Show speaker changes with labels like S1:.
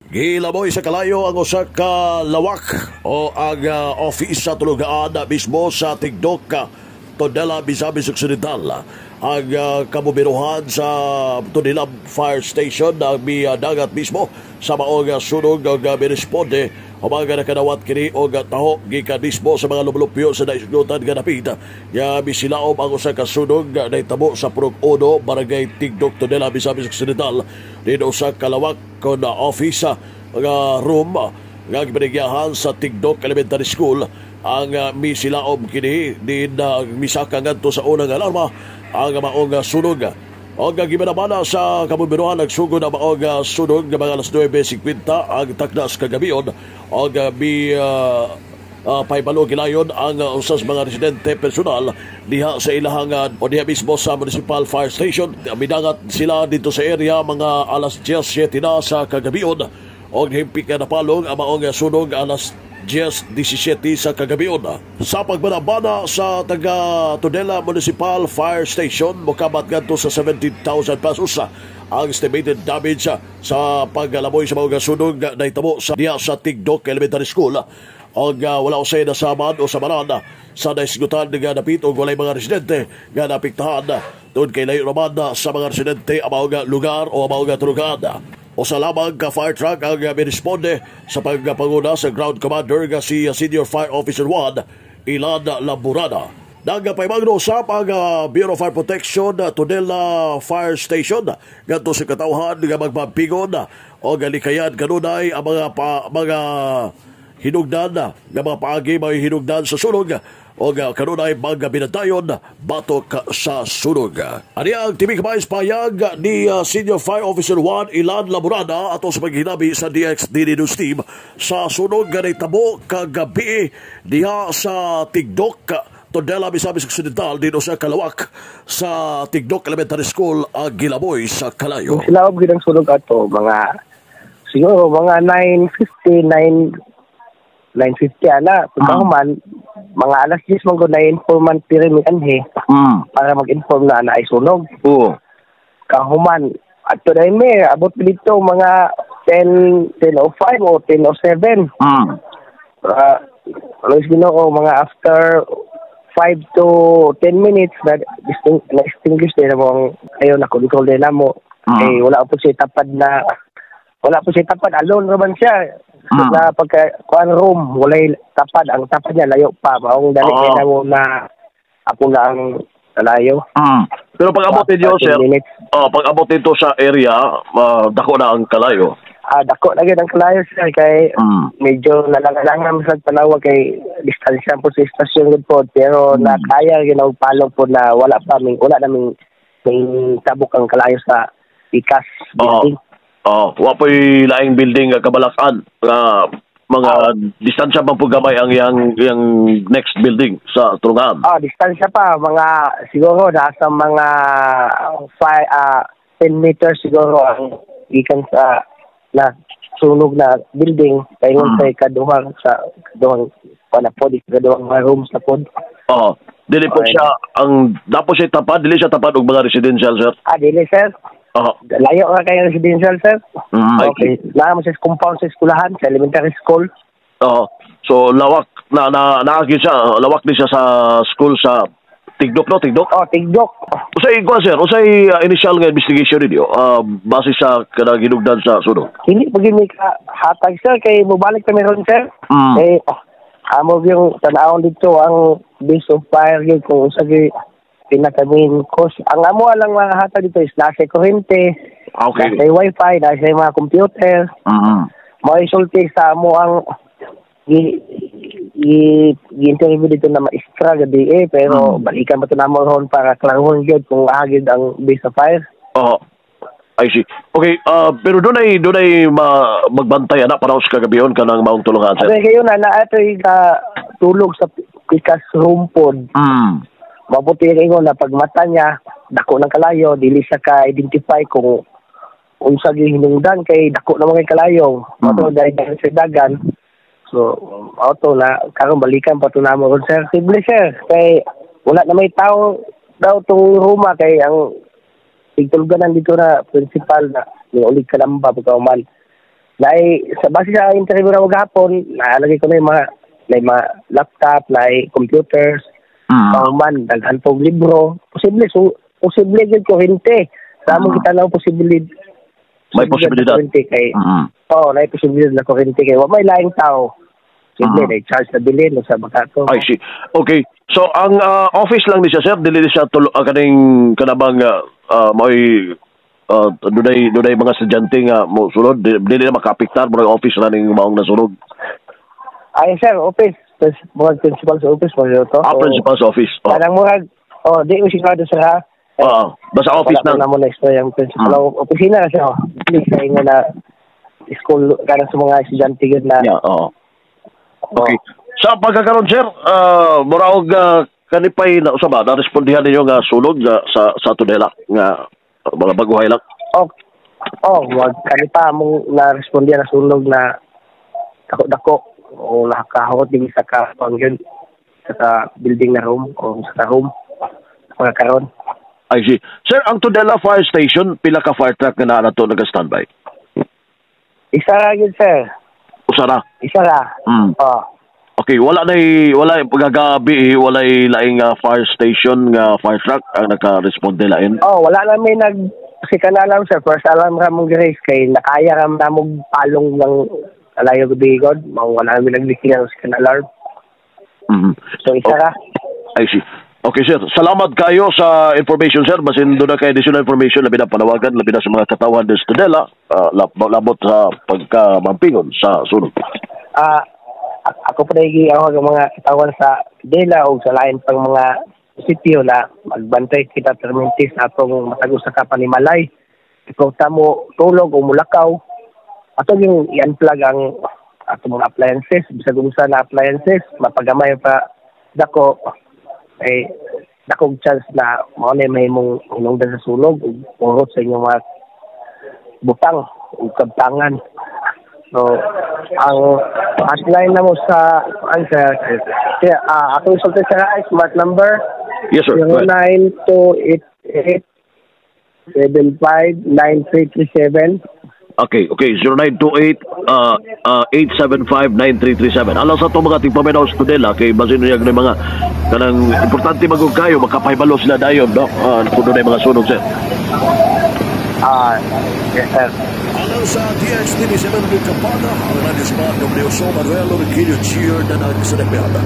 S1: Gilamoy sa kalayo ang usa ka lawak o ang office sa tulugaan mismo sa Tigdok, Tudela, Misamis Occidental. Ang kabubiruhan sa Tudela Fire Station ang midagat mismo sa maong sunog og miresponde o mga nakadawat kini og taho gikan mismo sa mga lumulupyo sa naisgutan nga dapit nga misilaom ang usa ka sunog nga nahitabo sa Purok Uno, Barangay Tigdok, Tudela, Misamis Occidental, dito sa kalawak kon office nga room nga gipanigyahan sa Tigdok Elementary School ang misilaom kini din misaka ngadto sa unang alarma ang maong sunog. Og gibanabana sa kabumbiruhan, nagsugod ang maong sunog nga mga alas 9:50 ang taknas kagabion og mi pahibalo gilayon ang usa sa mga residente personal diha sa ilahang o diha mismo sa Municipal Fire Station. Midangat sila dito sa area mga alas 10:07 na sa kagabion og himpik nga napalong ang maong sunog alas 10:17 sa kagabion. Sa pagbanabana sa taga Tudela Municipal Fire Station, mokabat ngadto sa 70,000 pesos ang estimated damage sa paglamoy sa mga sunog na nahitabo sa diha sa Tigdok Elementary School. Og wala usay nasaman o samaran sa naisgutan nga dapit og walay mga residente nga naapektahan tungod kay layo naman sa mga residente ang maong lugar o ang maong tulugan. Usa lamang ka fire truck ang miresponde sa pagpanguna sa ground commander nga si Senior Fire Officer 1 Ilan Lamburana. Nagpaimagno usab ang Bureau of Fire Protection Tudela Fire Station ngadto sa katawhan nga magpampingon o likayan kanunay ang mga hinugdan nga mga paagi may hinugdan sa sunog o kanunay mga binantayon batok sa sunog. Ani ang tibik mais payag ni Senior Fire Officer 1 Ilan Laborana ato sa paghinabi sa DXD News Team sa sunog nga nahitabo kagabi diha sa Tigdok, Tudela, Misamis Occidental, dito sa Kalawak sa Tigdok Elementary School ang Gilamoy sa Kalayo.
S2: Sila og ang sunog ato mga siguro mga 9:50, 9 9:50 ana. Pagkahuman, mga alas 10 man gud na-inform man piri mi anhi para mag-inform na naay sunog. Kahuman adto dahil mi abot mi dito mga 10 10:05 o 10:07. Ano Ginoo, mga after 5 to 10 minutes na na-extinguish din mo ang ayo na control din namo. Eh wala po siya tapad na, wala po siya tapad, alone ra man siya. Na pagka kuan room, walay tapad, ang tapad niya layo pa, maong dali kay namo na ako na ang kalayo.
S1: Pero pag abot ninyo,
S2: After 10
S1: sir,
S2: minutes.
S1: Oh, pag abot dito sa area, dako na ang kalayo.
S2: Ah, dako na gyud ang kalayo, sir, kay medyo nalangalangan sa panawag kay distansya po sa istasyon gud po, pero nakaya gyud og palong po na wala pa ming wala naming may tabok ang kalayo sa ikas building.
S1: Oh, wa po'y laing building nga kabalakan nga mga distansya man po gamay ang yang next building sa tulungan.
S2: Ah, distansya pa mga siguro nasa mga 5 10 meters siguro ang gikan sa na sunog na building kay sa ikaduhang sa kaduhang wala po di kaduhang mga rooms na po.
S1: Oh, dili po siya ang dapo siya tapad, dili siya tapad og mga residential, sir.
S2: Ah, dili, sir. Layo ra kayo residential, sir. Okay. Naa mo sa compound sa eskwelahan, sa elementary school.
S1: Oo. So lawak na na naagi siya, lawak ni siya sa school sa Tigdok, no, Tigdok.
S2: Oh, Tigdok.
S1: Usay kuan, sir, usay initial nga investigation ninyo base sa kanang hinugdan sa sunog?
S2: Hindi pa gyud mi ka hatag, sir, kay mobalik kami ron, sir. Eh oh, amo yung tanawon dito ang base of fire gyud kung unsa gyud pinaka main cause. Ang amo lang mga hatag dito is nasa kuryente, nasa wifi, nasa mga computer. Mao isulti sa amo ang gi gi gi-interview dito na maestra gabi eh, pero balikan pa to namo ron para klaruhon gyud kung agid ang base of fire.
S1: Oo. I see. Okay, pero doon ay magbantay ana para sa kagabihon kanang maong tulungan, sir.
S2: Okay, kayo na naatoy ka tulog sa pikas room pod. Mabuti kayo na pag mata niya dako ng kalayo, dili siya ka-identify kung unsa gyud hinungdan kay dako na mga kalayo. Mao dahil sa dagan. So, auto na karon balikan pa to namo ron, sir. Simple, sir, kay wala na may tao daw tong ruma kay ang tigtulganan dito na principal na ni ulig Kalamba pagkauman. Dahil sa base sa interview na gahapon, naalagay ko na yung mga na mga laptop, na computers, man daghan pog libro, posible so posible gyud kuryente. Sa among kita lang posibilidad.
S1: May posibilidad.
S2: Kuryente kay oh, na posibilidad na kuryente kay wa may laing tao. Posible na charge na bilin sa bakato.
S1: I see. Okay. So ang office lang ni siya, sir, dili ni siya tulo kaning kanabang maoy dunay mga estudyante nga mo sulod, dili na makaapektar mo office na ning maong nasunog.
S2: Ay sir, office. Murag principal sa office mo to.
S1: Ah, principal's office. Oh.
S2: Kanang murag oh, di ko sigurado sir ha.
S1: Oo. Basta office
S2: wala
S1: lang.
S2: Na mo na istorya ang principal. Opisina na siya. Oh. Dili sa ingon na school kanang sa mga estudyante gyud na.
S1: Yeah, oo.
S2: Oh.
S1: Okay. Sa pagkakaroon, sir, muraog kanipay na usaba narespondihan ninyo nga sunog sa Tudela nga mga baguhay lang.
S2: Oh, oh, wag kani pa mong na-respondihan na sunog na dako-dako o nakakahot din sa ka yun sa building na room o sa room mga karon.
S1: I see. Sir, ang Tudela Fire Station, pila ka fire truck nga naa na to nag-standby?
S2: Isa ra gyud, sir.
S1: Usa ra.
S2: Isa ra. Oh.
S1: Okay, wala na wala pagkagabi, eh, wala laing fire station nga fire truck ang naka-responde lain.
S2: Oh, wala na may nag second alarm, sir. First alarm ra mong grace kay nakaya ra na mong palong ng alayo gabi god. Mao wala na may nag ng second alarm. So isa ra.
S1: I see. Okay, sir. Salamat kayo sa information, sir. Basin doon na kay additional information, labi na panawagan, labi na sa mga katawan des Tudela, labot sa pagkamampingon sa sunog.
S2: Ako pa nagiging ako ang mga katawan sa Dela o sa lain pang mga sitio na magbantay kita permintis sa atong matag usa ka panimalay. Ikaw ta mo tulog o mulakaw, ato yung i-unplug ang atong mga appliances, bisag unsa na appliances, mapagamay pa dako eh dakong chance na mao na may mong hinungdan sa sunog ug urot sa inyong mga butang ug kabtangan. So, ang hotline na mo sa ang sa kaya ako insulted sa smart number.
S1: Yes, sir. Go ahead.
S2: 09288 759337.
S1: Okay. 0928 875-9337. Alang sa itong mga tigpaminaw sa Tudela, kay basin niya ng mga kanang importante magong kayo, makapahibalo sila dayon, no? Kung doon ay mga sunog, sir.
S2: Yes, sir.
S1: Alang sa DXTV 7 Kapada, ang Radio Smart, W. Manuel Orquillo, Cheer na nagsanagmihata.